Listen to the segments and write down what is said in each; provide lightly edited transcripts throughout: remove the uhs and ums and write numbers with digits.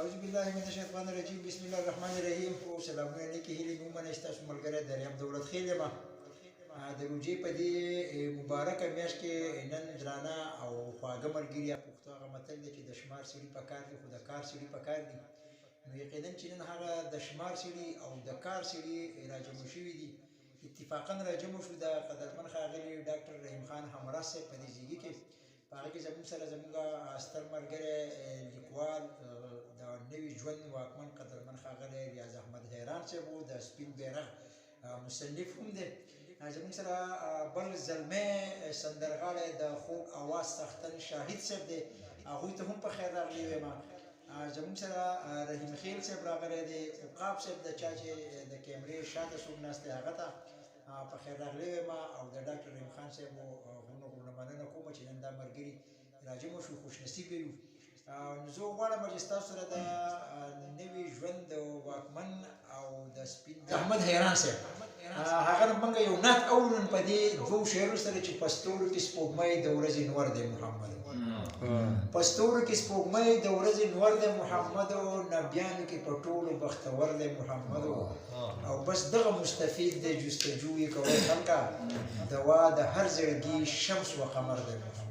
اعوذ بالله من الشیطان الرجیم، بسم الله الرحمن الرحیم. او سلامونه، نیکې هیلې مې ومنئ. ستاسو ملګری دریاب دولت خېل یم. د روژې په دې مبارکه میاشت کې نن درانه او خواږه ملګري، پښتو هغه متل دی چې د شمار سړي په کار دي خو د کار سړي په کار دي، نو یقینا چې نن هغه د شمار سړي او د کار سړي راجمع شوي دي. اتفاقا راجمع شو د قدرمن ښاغلي ډاکټر رحیم خان همراز صاحب په دې زیږي کې. په هغه کې زموږ سره زموږ ستر ملګری لیکوال د نوي ژوند واکمن قدرمن ښاغلی ریاض احمد حیران صاحب و، د سپین بیرغ مصنف هم دی. زموږ سره بل زلمی سندرغاړی د خوږ اواز څښتن شاهد صاحب دی، هغوی ته هم په خیر راغلی وایم. زموږ سره رحیم خیل صاحب راغلی دی، عقاب صاحب د چا چې د کیمرې شاته څوک ناست دی هغه ته په خیر راغلی وایم. او د ډاکټر رحیم خان صاحب غرونو غرونه مننه کوم چې نن دا ملګري راجمع شو، خوش نصیب یو. نو زه غواړم چې ستاسو سره د نوي ژوند د واکمن او د سپین احمد حیران صاحب هغه نه موږ یو نعت اورو نن په دې دوو شعرونو سره چې په ستورو کې سپوږمۍ د ورځې نور دی محمد، په ستورو کې سپوږمۍ د ورځې نور دی محمد، نبیانو کې په ټولو بختور دی محمد، او بس دغه مستفید دی جستجو یې کوي خلکه، دوا د هر زړګي شمس و قمر دی محمد.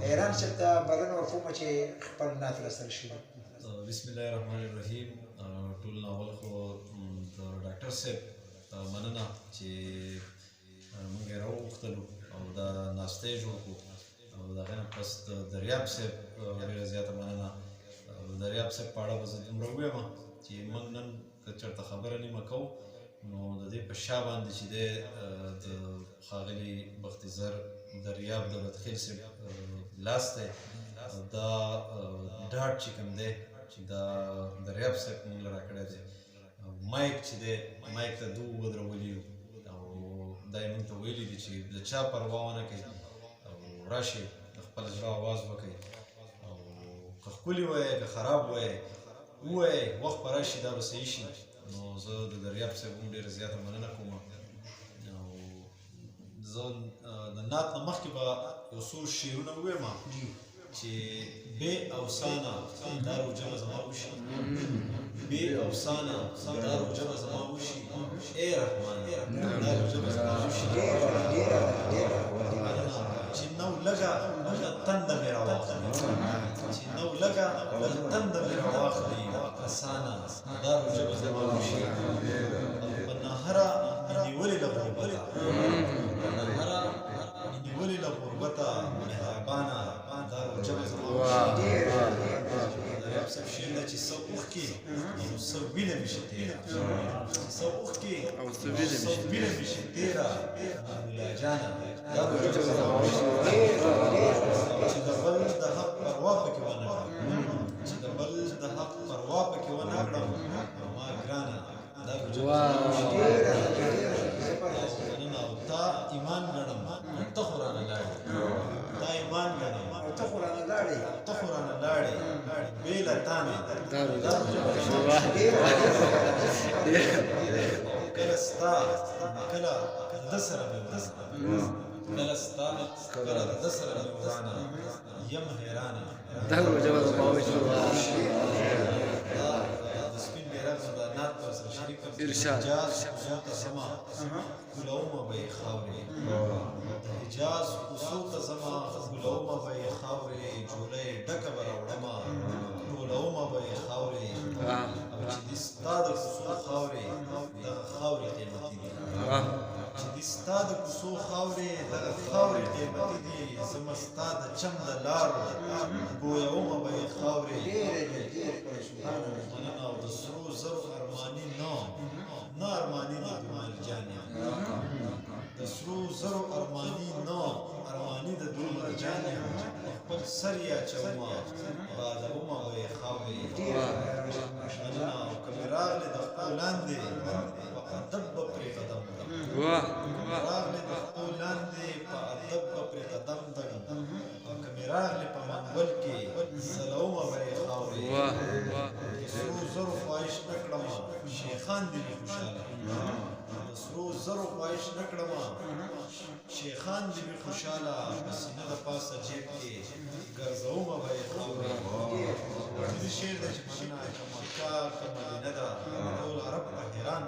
حیران صاحب ته بلنه ورکوم چې خپل نعت راسره شریک. بسم الله الرحمن الرحیم. ټول نه اول خو د ډاکټر صاحب مننه چې موږ یې راوغوښتلو او دا ناسته یې جوړ کړو، او د هغې نه پس د دریاب صاحب ډېره زیاته مننه. د دریاب صاحب په اړه به زه دومره ووایم چې موږ نن که چېرته خبره نیمه کوو نو د دې په شا باندې چې دی د ښاغلي بختیزر دریاب دولت خیل صاحب لاس دی، دا ډاډ چې کوم دی چې دا دریاب صاحب موږ له راکړی دی. مایک چې دی مایک ته دوه ودرولي یو او دا یې موږ ته ویلي دي چې د چا پروا ونه کوي او راشئ د خپل زړه اواز وکړئ، او که ښکلي وایې که خراب وایې ووایې وخت به راشي دا به صحیح شي. نو زه د دریاب صاحب هم ډېره زیاته مننه کوم. او زه د نعت نه مخکې به یو څو شعرونه ووایم چې بې اوسانه دا روژه به زما وشي، بې اوسانه دا روژه به زما وشي، ای رحمانه دا روژه به زما وشي، چې نو لږه تنده مې راواخلي، چې نو لږه تنده مې راواخلي اسانه دا روژه به زما وشي. او په نهره مې نیولې له غربته، په نهره مې نیولې له غربته مهربانه دا روژه به زما وشي. دریاب صاحب شعر دی چې څه اوښکې او څه وینه مې شي تېره، څه اوښکې او څه وینه مې شي تېره مولا جانه دا روژه به زما وشي. چې د بل د حق پروا پکې ونه کړم، چې د بل د حق پروا پکې ونه کړم ما ګرانه دا روژه به زما وشي. مننه. او تا ایمان ګڼم ته خو رانه لاړې، تا ایمان ګڼم او ته خو رانه لاړې، ته خو رانه لاړې بې له تا نه دا روژه به زما وشي. کله ستا کله د سره مې ورانه، کله ستا کله د سره مې ورانه یم حیرانه دا روژه به زما وشي. دا د سپین بیرغ نه دا نعت پر سره شریک کړم. ارشاد. حجاز کوڅو ته ځمه ښکلومه به یې خاورې، د حجاز کوڅو ته ځمه ښکلومه به یې خاورې، جولۍ ډکه به راوړمه ټولومه به یې خاورې، او چې دي ستا د کوڅو خاورې دغه خاورې قیمتي دي، چې دي ستا د کوڅو خاورې دغه خاورې قیمتي دي، زما ستا د چم د لارو بویومه به یې خاورې. مننه. او د سرو زرو ارماني نه نه ارماني د درمرجان یم، د سرو زرو ارماني نه ارماني د درمرجان یم، په خپل سر یې اچومه بادومه به یې خاورې. مننه. او که مې راغلې د خپو لاندې په ادب به پرې قدم ږدم، که مې راغلې د خپو لاندې په ادب به پرې قدم ږدم، او که مې راغلې په منګول کې ځلومه به یې خاورې. د سرو زرو خواهش نه کړم شیخان دې وي خوشحاله، د سرو سرو زرو خواهش نه کړم، شیخان دې وي خوشحاله، په سینه د پاسه جیب کې ګرځومه به یې خاورې. دې شعر دی چې مننه، که مکه که مدینه ده، ټول عرب په حیران